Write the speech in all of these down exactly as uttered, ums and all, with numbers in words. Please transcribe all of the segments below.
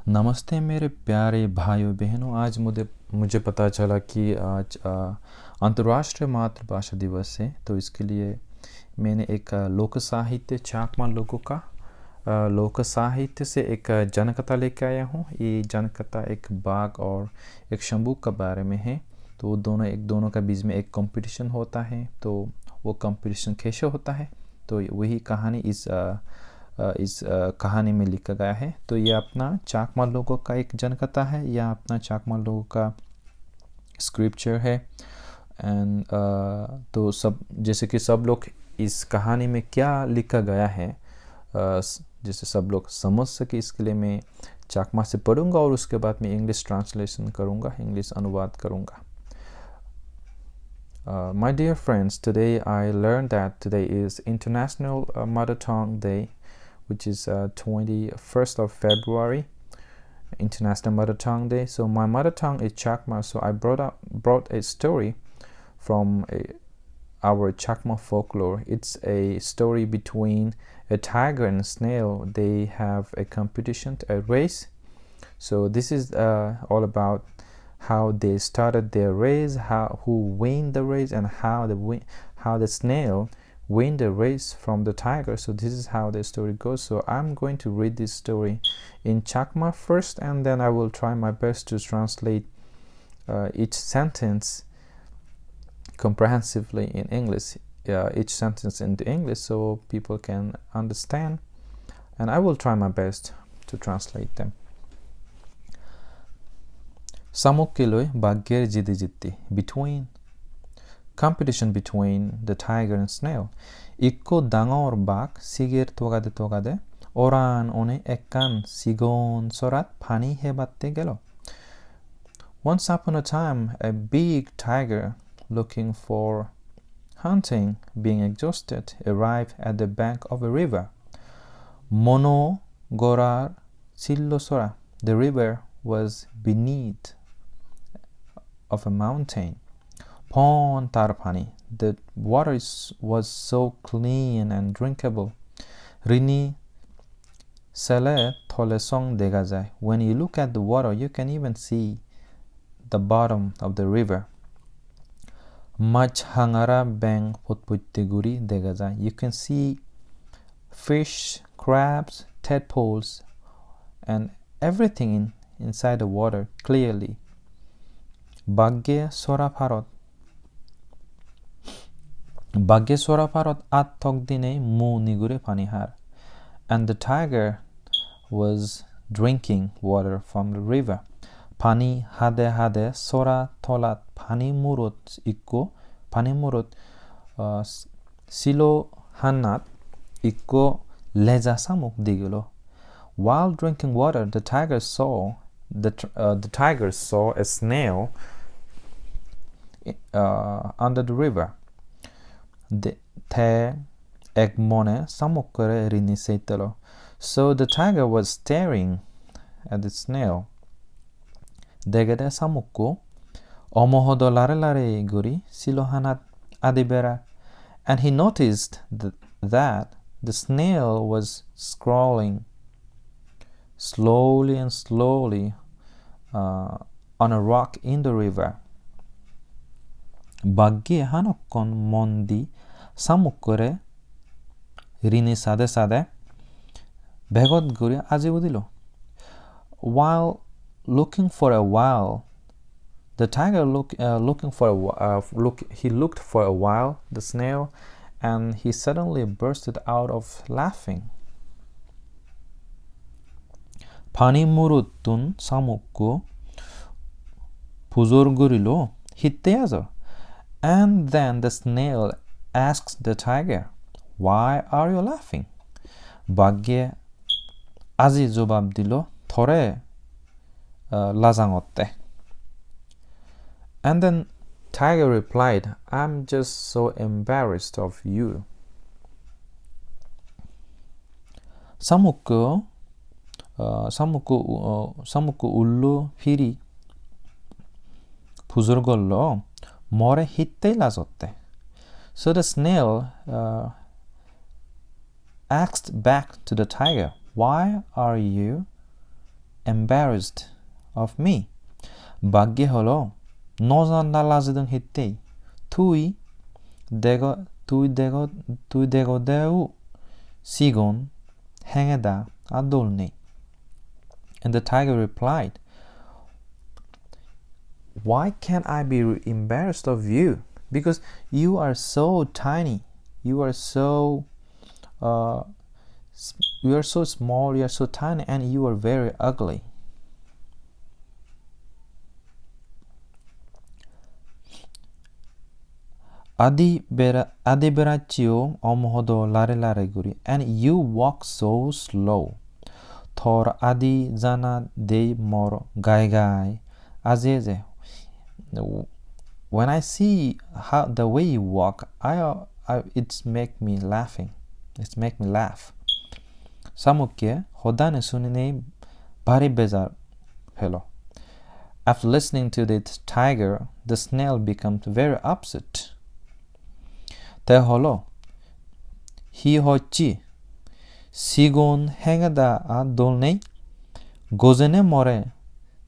नमस्ते मेरे प्यारे भाइयों बहनों, आज मुझे मुझे पता चला कि आज अ, अंतर्राष्ट्रीय मातृभाषा दिवस है। तो इसके लिए मैंने एक अ, लोक साहित्य चाकमा लोगों का अ, लोक साहित्य से एक अ, जनकथा लेके आया हूँ। ये जनकथा एक बाघ और एक शंबुक के बारे में है। तो वो दोनों, एक दोनों के बीच में एक कंपटीशन होता है। तो वो कंपटीशन कैसे होता है, तो वही कहानी इस अ, अ, इस अ, कहानी में लिखा गया है। तो ये अपना चाकमा लोगों का एक जनकथा है, या अपना चाकमा लोगों का स्क्रिप्चर है। एंड तो सब, जैसे कि सब लोग इस कहानी में क्या लिखा गया है, अ, स- जैसे सब लोग समझ सके, इसके लिए मैं चाकमा से पढ़ूंगा और उसके बाद मैं इंग्लिश ट्रांसलेशन करूंगा, इंग्लिश अनुवाद करूंगा। Uh, my dear friends, today I learned that today is International uh, Mother Tongue Day, which is uh, twenty-first of February, International Mother Tongue Day. So my mother tongue is Chakma, so I brought up, brought a story from a, our Chakma folklore. It's a story between a tiger and a snail. They have a competition, a race. So this is uh, all about how they started their race, how, who win the race, and how the win, how the snail win the race from the tiger. So this is how the story goes. So I'm going to read this story in Chakma first, and then I will try my best to translate uh, each sentence comprehensively in English, uh, each sentence into English, so people can understand, and I will try my best to translate them. Samukkiloi bagger jidi jitti. Between, competition between the tiger and snail. Ikko dangor bak siger togade togade oran one ekkan sigon sorat pani hebatte gelo. Once upon a time, a big tiger looking for hunting, being exhausted, arrived at the bank of a river. Mono gorar sillo sora. The river was beneath of a mountain. Pon tar pani. The water is, was so clean and drinkable. Rini sele tole song dega jai. When you look at the water, you can even see the bottom of the river. Mach hangara beng potpotte guri dega jai. You can see fish, crabs, tadpoles, and everything in, inside the water clearly. Bagge sora parot. Bagge sora parot at tok dinei mu nigure pani har. And the tiger was drinking water from the river. Pani hade hade sora tolat pani murot ikko, pani murot, uh, s- silo hanat ikko leja samuk digilo. While drinking water, the tiger saw the, tr- uh, the tiger saw a snail uh, under the river. De- te ek mone samukkore rini seitelo. So the tiger was staring at the snail. Degede samukko omohodo lare lare guri silo hanat adi berar. And he noticed th- that the snail was crawling slowly and slowly uh, on a rock in the river. Bagge hanokkon mon di samukkore rini sade sade begot guri aji udilo. While looking for a while, the tiger look, uh, looking for a wh- uh, look, he looked for a while the snail, and he suddenly bursted out of laughing. Pani muruttun samukko pujor gurilo, "Hitte ajor?" And then the snail asks the tiger, "Why are you laughing?" Bagge aji jobab dilo, "Tore uh, lajangotte." And then tiger replied, "I'm just so embarrassed of you." Samukko, uh, samukko, uh, samukko ullo phiri pujor gollo, "More hittei lajotte?" So the snail uh, asked back to the tiger, "Why are you embarrassed of me?" Bagge holo, "No janda lajidong hittei. Tui dego, tui dego, tui degode-u sigon hengeda ar dol nei." And the tiger replied, "Why can't I be embarrassed of you? Because you are so tiny. You are so, uh, s-, you are so small, you are so tiny, and you are very ugly." Adi bera-, adi beracchio omohodo lare lare guri, and you walk so slow. Tor adi jana dei mor gai gai aje aje. When I see how the way you walk, I, I, it's make me laughing. It's make me laugh. Samukke hodani suninei bari bejar pelo. After listening to the tiger, the snail becomes very upset. Te holo, "Hi hocchi? Sigon hengeda ar dol nei? Gojene more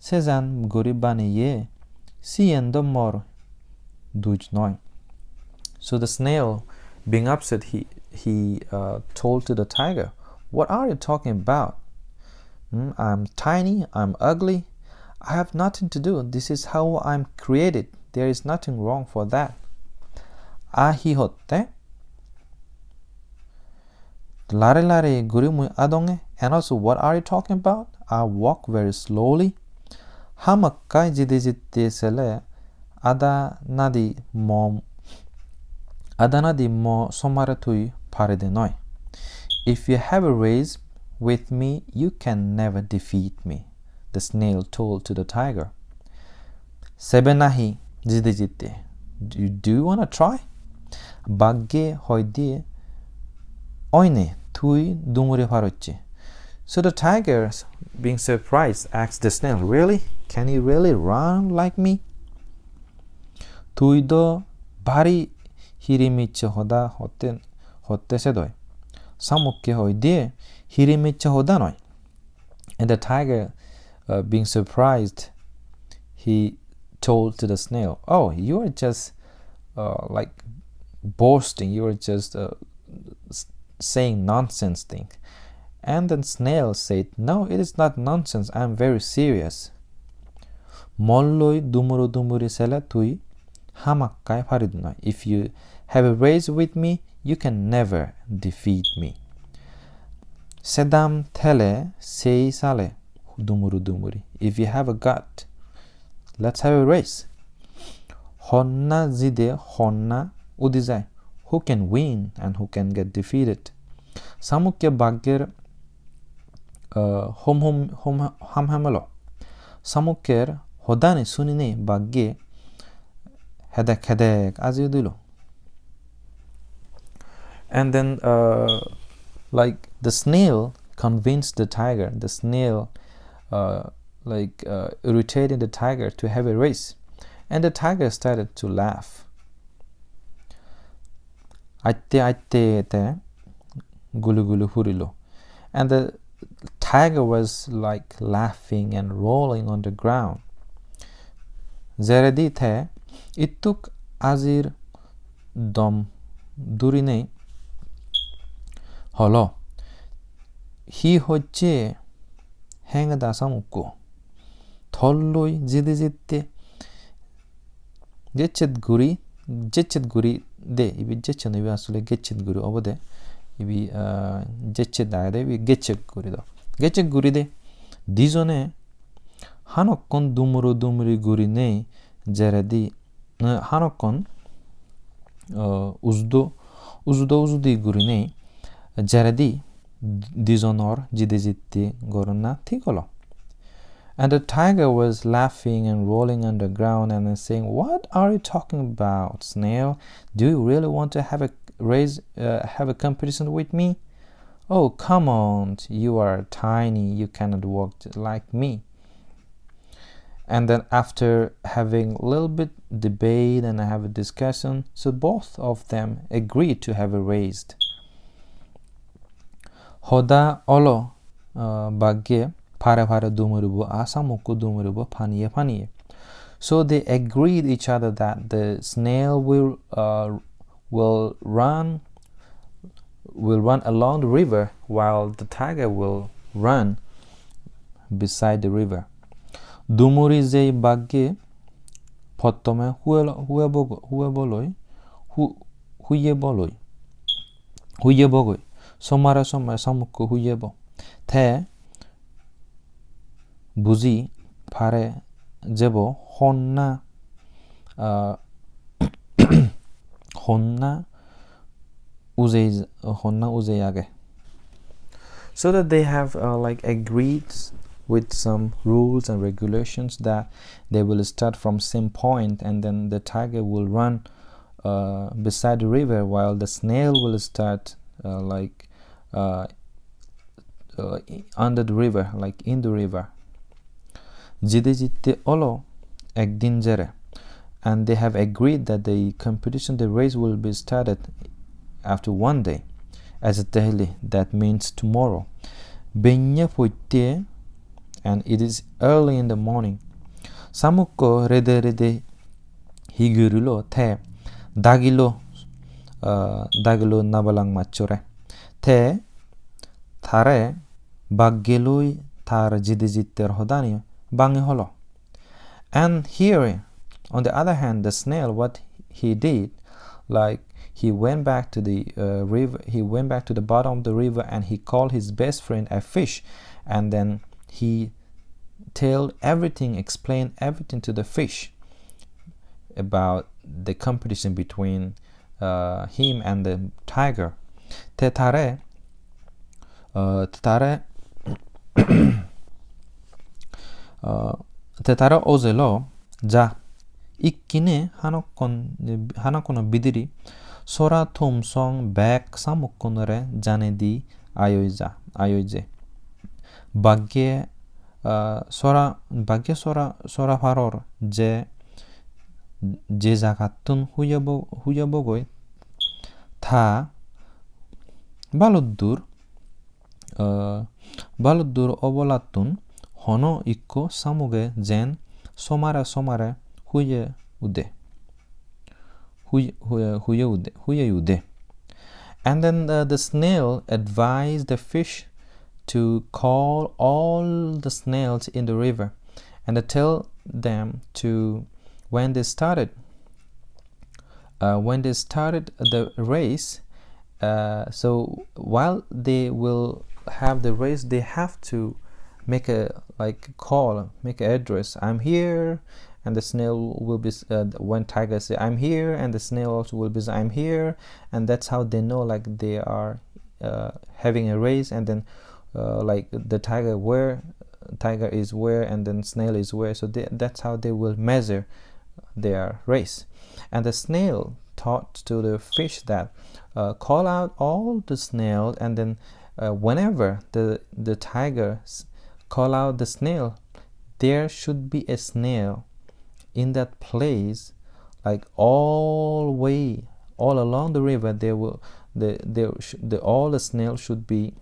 sejan guri baneye, siyen do mor duj noi." So the snail, being upset, he, he, uh, told to the tiger, "What are you talking about? Hmm, I'm tiny, I'm ugly. I have nothing to do. This is how I'm created. There is nothing wrong for that." A hi hotte? Lare lare guri mui adonge. And also, what are you talking about? I walk very slowly. Hamakkai jidi jitte sele ada nadi mo, ada nadi mo somare tui paride noi. If you have a race with me, you can never defeat me, the snail told to the tiger. Sebe nahi jidi jitte? Do, do you wanna try? Bagge hoide, "Oine, tui dumuri parocche." So the tiger, being surprised, asked the snail, "Really? Can you really run like me?" Tui do bari hiri micche hoda hotte, hotte sedoi. Samukke hoide, "Hiri micche hoda noi." And the tiger, uh, being surprised, he told to the snail, "Oh, you are just, uh, like, boasting. You are just, uh, s-, saying nonsense thing." And then snail said, "No, it is not nonsense. I am very serious." Molloi dumuro dumuri sele tui hamakkai paridunoi. If you have a race with me, you can never defeat me. Sedam thele sei sale dumuru dumuri. If you have a gut, let's have a race. Honna jide, honna udi jai. Who can win and who can get defeated? Samukke bagger, uh, hom hom, hom ham ham elo. Samukker hodani sunine bagge hedek hedek aji udilo. And then, uh, like, the snail convinced the tiger. The snail, uh, like, uh, irritated the tiger to have a race. And the tiger started to laugh. Atte atte te gulu gulu hurilo. And the tiger was, like, laughing and rolling on the ground. Jeredi te ittuk ajir dom durinei holo, "Hi hocche hengeda samukko? Tolloi jidi jitte." Gechet guri, gechet guri de, ibe gechet no, ibe asole gechet guri obode. Ibe, ah, gechet agede, ibe gechet guri do. Gechet guri de. Dijone hanokkon dumuro dumuri gurinei jeredi, eh, hanokkon, ah, ujudo, ujudo ujudi gurinei jeredi dijonor jidi jitti goronna thik olo. And the tiger was laughing and rolling on the ground and then saying, "What are you talking about, snail? Do you really want to have a race, uh, have a competition with me? Oh, come on, you are tiny, you cannot walk like me." And then after having a little bit debate and have a discussion, so both of them agreed to have a race. Hoda olo, uh, bagge Pare pare dumuribo, a samukko dumuribo paniye paniye. So they agreed each other that the snail will, uh, will run, will run along the river while the tiger will run beside the river. Dumuri jei bagge pottome huelo-, huebo-, hueboloi, hu-, huyeboloi, huyebogoi. Somare somare samukko huyebo. Te buji pare jebo honna, ah, honna ujei, honna ujei age. So that they have, uh, like, agreed with some rules and regulations that they will start from same point, and then the tiger will run, uh, beside the river, while the snail will start, uh, like, uh, uh, under the river, like, in the river. Jide jitte olo ekdin jere. And they have agreed that the competition, the race will be started after one day, as a daily, that means tomorrow. Benne poitte, and it is early in the morning. Samukko rede rede hi gorilo, te dagilo, ah, dagilo nabalang macchore. Te tare baggeloi tar jide jitter hodani bangi holo. And here, on the other hand, the snail, what he did, like, he went back to the, uh, river, he went back to the bottom of the river and he called his best friend a fish, and then he tell everything, explain everything to the fish about the competition between, uh, him and the tiger. Te tare, uh, te tare, uh, te tare ojelo ja ikkine hanokkon, hanokkono bidire sora thum song bek samukkunore janei di ayoi ja, ayoi je. Bagge, ah, sora, bagge sora, sora paror je, je jagattun huyebo-, huyebogoi ta baluddur, ah, baluddur obolattun hono ikko samuge jen somare somare huye ude. Huye, huye, huye ude, huye ude. And then the, the snail advised the fish to call all the snails in the river and to tell them to, when they started, uh, when they started the race, uh, so while they will have the race, they have to make a, like, call, make an address. "I'm here," and the snail will be s-, uh, when tiger say, "I'm here," and the snail also will be say, "I'm here," and that's how they know, like, they are, uh, having a race, and then, uh, like, the tiger where, tiger is where, and then snail is where. So they, that's how they will measure their race. And the snail thought to the fish that, uh, "Call out all the snail, and then, uh, whenever the, the tiger s-, call out the snail, there should be a snail in that place, like, all way, all along the river. There will, the, there sh-, the, all the snail should be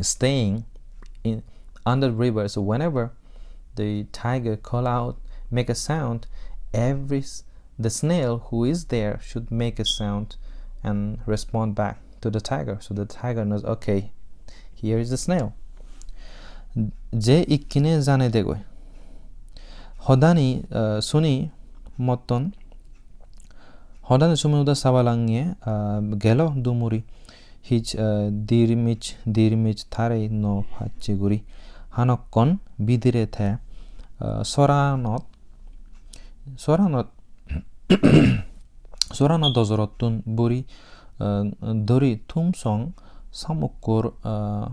staying in, under the river. So whenever the tiger call out, make a sound, every s-, the snail who is there should make a sound and respond back to the tiger, so the tiger knows, okay, here is the snail." Je ikkine jane degoi. Hodani, ah, suni motton, hodani sumi uda sabalange, ah, gelo dumuri. Hij, ah, dirmij, dirmij tarei no pacche guri. Hanokkon bidire te, ah, soranot, soranot, sorano dojorottun buri, ah, dori thum song samukkur, ah,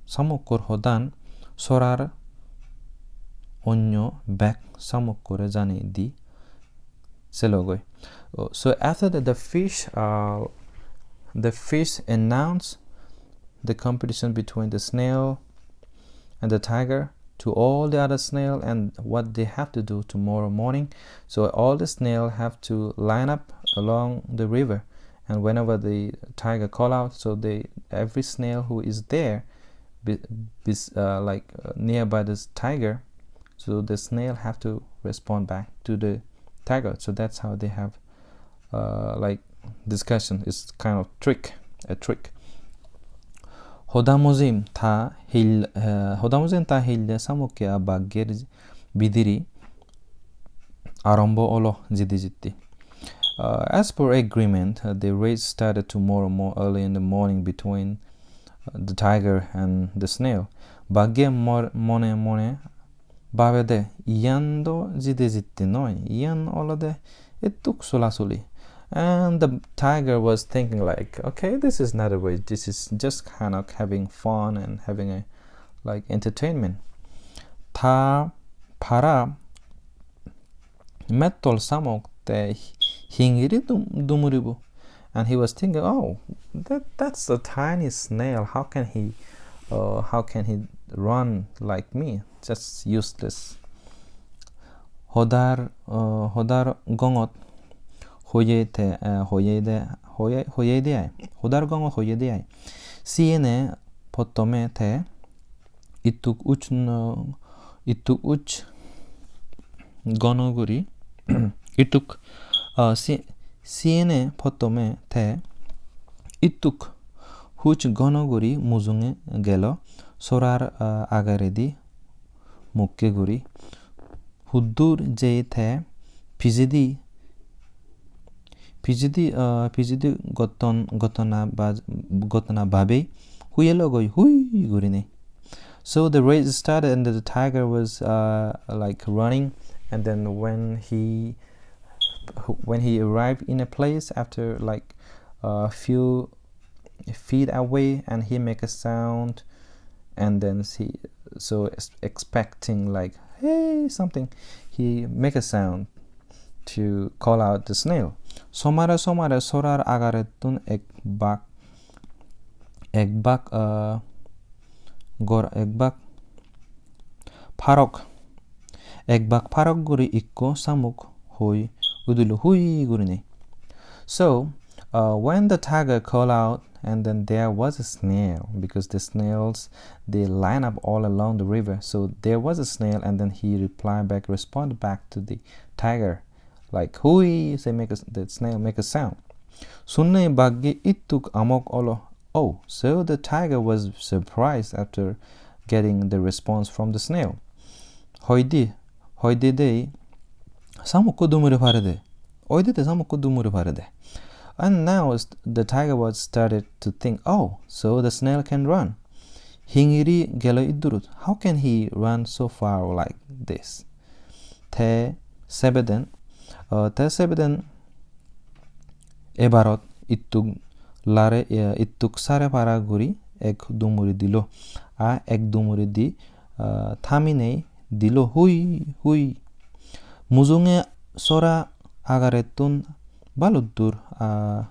samukkur hodan sorar onyo bek samukkore jani di selogoi. Oh, so after that, the fish, uh, the fish announce the competition between the snail and the tiger to all the other snail and what they have to do tomorrow morning. So all the snail have to line up along the river, and whenever the tiger call out, so they, every snail who is there be, be, uh, like, uh, nearby this tiger, so the snail have to respond back to the tiger. So that's how they have, uh, like, discussion. It's kind of trick, a trick. Hoda mujim ta hil, uh, hoda mujim ta hille samukke a bagger bidiri arombo olo jidi jitti. Uh, as per agreement, uh, the race started tomorrow more early in the morning between, uh, the tiger and the snail. Bagge mor-, mone mone babede, iyan do jide jitte noi, iyan olode ettuk solasoli. And the tiger was thinking like, "Okay, this is not a race, this is just kind of having fun and having a, like, entertainment." Ta para mettol samok te hingiri dum-, dumuribo. And he was thinking, "Oh, that, that's a tiny snail. How can he, uh, how can he run like me? Just useless." Hodar, uh, hodar gongot hoye te, uh, hoye de, hoye, hoye de ai. Hodar gongot hoye de ai. Siyene pottome te ittuk uch no, ittuk uch gono guri, ittuk, ah, si-, siyene pottome te ittuk huch gono guri mujunge gelo, sorar, ah, agaredi mukke guri. Huddur jei te pijedi, pijedi, ah, pijedi gotton, gottona ba-, gottona babei huye logoi hui gurinei. So the race started and the tiger was, uh, like, running, and then when he, when he arrived in a place after, like, a few feet away, and he make a sound, and then he, so ex-, expecting, like, "Hey," something, he make a sound to call out the snail. Somare somare sorar agarettun ek bak, ek bak, uh, gor-, ek bak parok, ek bak parok guri ikko samuk hoi udilo hui gurinei. So, uh, when the tiger called out, and then there was a snail, because the snails, they line up all along the river. So there was a snail, and then he replied back, responded back to the tiger, like, "Hui," say, make a s-, the snail make a sound. Sunne bagge ittuk amok olo. Oh, so the tiger was surprised after getting the response from the snail. Hoide, hoide dei samukko dumuri parede. Hoide dei samukko dumuri parede. And now s-, the tiger was started to think, "Oh, so the snail can run." Hingiri gelo iddurut. How can he run so far like this? Te sebeden, uh, te sebeden ebarot ittuk lare, eh, ittuk sare para guri ek dumuri dilo. A ek dumuri di, uh, thaminei dilo hui, hui. Mujunge sora agarettun baluddur, ah,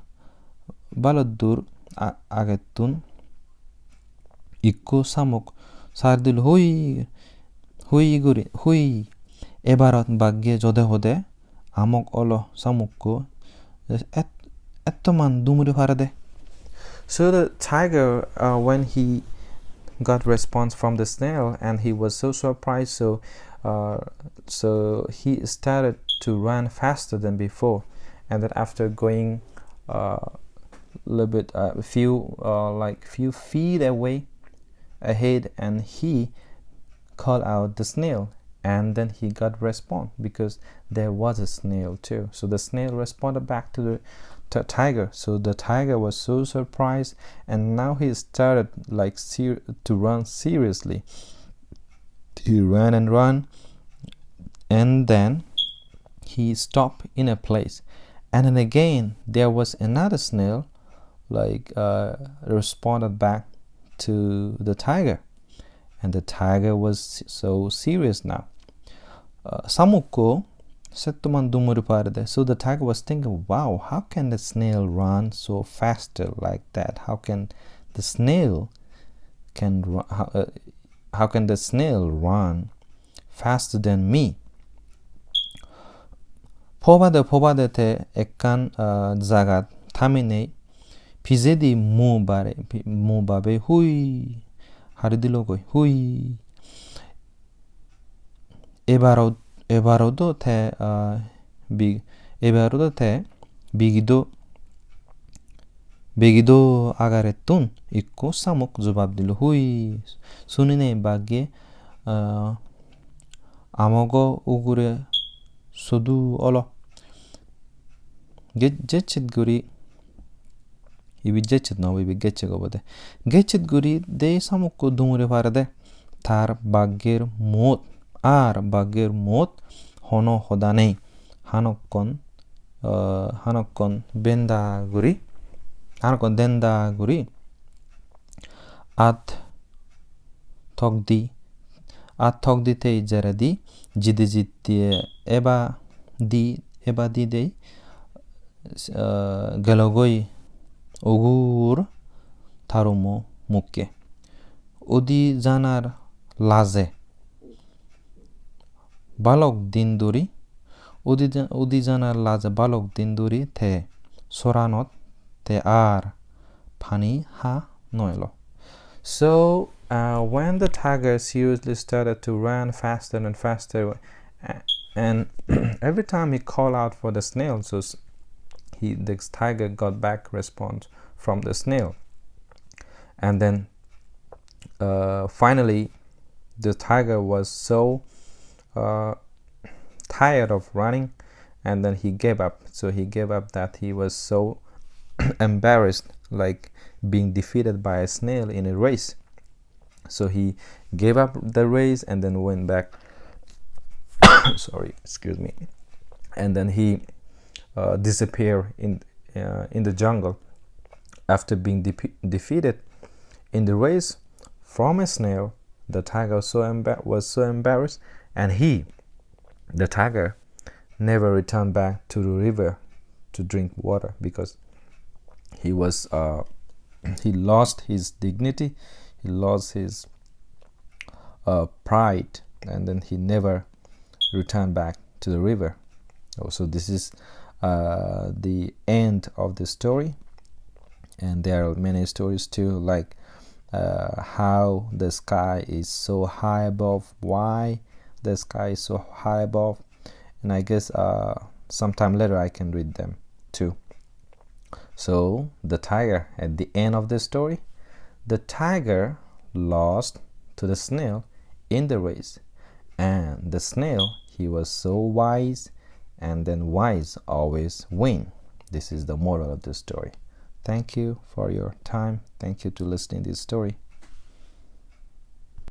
baluddur a-, agettun ikko samuk sar dilo hui, hui guri, hui. Ebarot bagge jode hode amok olo samukko et-, ettoman dumuri parede. So the tiger, uh, when he got response from the snail, and he was so surprised, so, uh, so he started to run faster than before, and then after going, uh, a little bit, uh, few, uh, like, few feet away, ahead, and he called out the snail, and then he got response because there was a snail too. So the snail responded back to the t-, tiger. So the tiger was so surprised, and now he started, like, ser-, to run seriously. He ran and ran, and then he stopped in a place. And then again, there was another snail, like, uh, responded back to the tiger. And the tiger was s-, so serious now. Uh, samukko settoman dumuri parede. So the tiger was thinking, "Wow, how can the snail run so faster like that? How can the snail can ru-, how, uh, how can the snail run faster than me?" Pobade, pobade te ekkan, ah, jagat thaminei pijedi mu bare, pi-, mu babe hui. hari dilogoi. Hui. Ebaro, ebaro do te, ah, bi-, ebaro do te bigido, bigido agarettun ikko samuk jubab dilo. Hui. Suninei bagge, ah, amogo ugure sudu olo. Ge-, jecchit guri, ibe jecchit no obo, ibe gecchek obode. Gecchit guri dei samukko dunguri parede. Tar bagger muot, ar bagger muot hono hoda nei. Hanokkon, ah, hanokkon benda guri, hanokkon denda guri at tokdi, at tokdi tei jeredi, jidi jidi eba di, eba di dei, ah, gelogoi ugur tarumo mukke. Udi janar laje balok din duri, udi ja-, udi janar laje balok din duri te soranot te ar pani ha no elo. So, uh, when the tiger seriously started to run faster and faster, a-, and every time he called out for the snail, so s-, he, the tiger got back response from the snail. And then, uh, finally, the tiger was so, uh, tired of running, and then he gave up. So he gave up that he was so embarrassed, like being defeated by a snail in a race. So he gave up the race and then went back. Sorry, excuse me. And then he, uh, disappeared in, uh, in the jungle after being depe-, defeated in the race from a snail. The tiger was so emba-, was so embarrassed, and he, the tiger, never returned back to the river to drink water because he was, uh, he lost his dignity, he lost his, uh, pride, and then he never returned back to the river. Oh, so this is, uh, the end of the story, and there are many stories too, like, uh, how the sky is so high above, why the sky is so high above, and I guess, uh, sometime later I can read them too. So, the tiger, at the end of the story, the tiger lost to the snail in the race. And the snail, he was so wise, and then wise always win. This is the moral of the story. Thank you for your time. Thank you to listening this story.